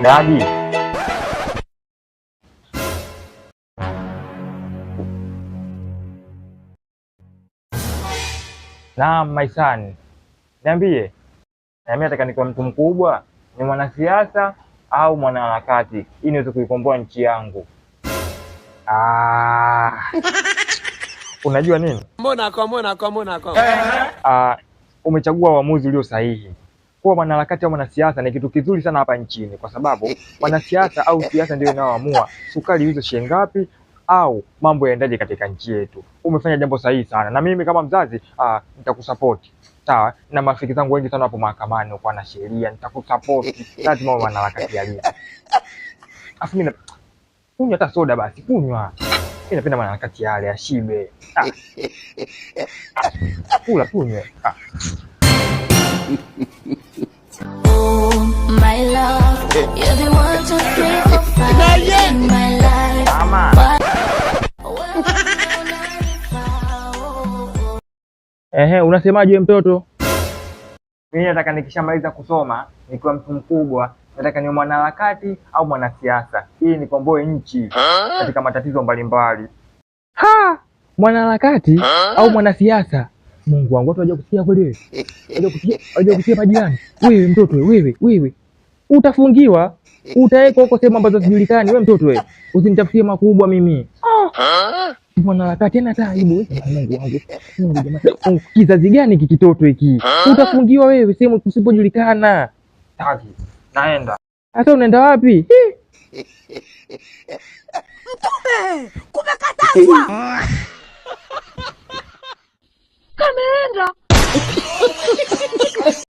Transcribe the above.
Dadi. Naam, my son. Niambie. Na mimi nataka nikuwa mtu mkubwa, ni mwanasiasa au mwanaharakati ili niweze kuikomboa nchi yangu. Ah. Unajua nini? Mbona kwa mbona kwa mbona kwa. Ah, umechagua uamuzi ulio sahihi. Kuwa mwanaharakati au mwanasiasa ni kitu kizuri sana hapa nchini, kwa sababu mwanasiasa au siasa ndio inayoamua sukari iuzwe shilingi ngapi au mambo yaendaje katika nchi yetu. Umefanya jambo sahihi sana, na mimi kama mzazi nitakusapoti sawa, na marafiki zangu wengi sana wapo mahakamani kwa na sheria, nitakusapoti. Lazima uwe mwanaharakati halisi. Afu mimi kunywa hata soda basi, kunywa. Mimi napenda mwanaharakati yale ashibe. Ah. Kula tunywe. Ah. Oh, my love, you're the 1, 2, 3, 4, 5 in my life. Mama. Ehe, unasemaje wewe mtoto? Mimi nataka nikishamaliza kusoma nikiwa mtu mkubwa, nataka niwe mwanaharakati au mwanasiasa ili nikomboe nchi katika matatizo mbalimbali. Ha! Mwanaharakati au mwanasiasa? Mungu wangu, watu waje kusikia kweli wewe? Waje kusikia, waje kusikia majirani. Wewe mtoto wewe, wewe. Utafungiwa, utawekwa huko sehemu ambazo hazijulikani. Wewe mtoto wewe, usinitafutie makubwa mimi. Mwanaharakati tena taibu. Mungu wangu. Mungu jamani. Kizazi gani hiki kitoto hiki? Utafungiwa wewe sehemu kusipojulikana. Taki, naenda. Hata unaenda wapi? Mtume, kumekatazwa. Kameenda.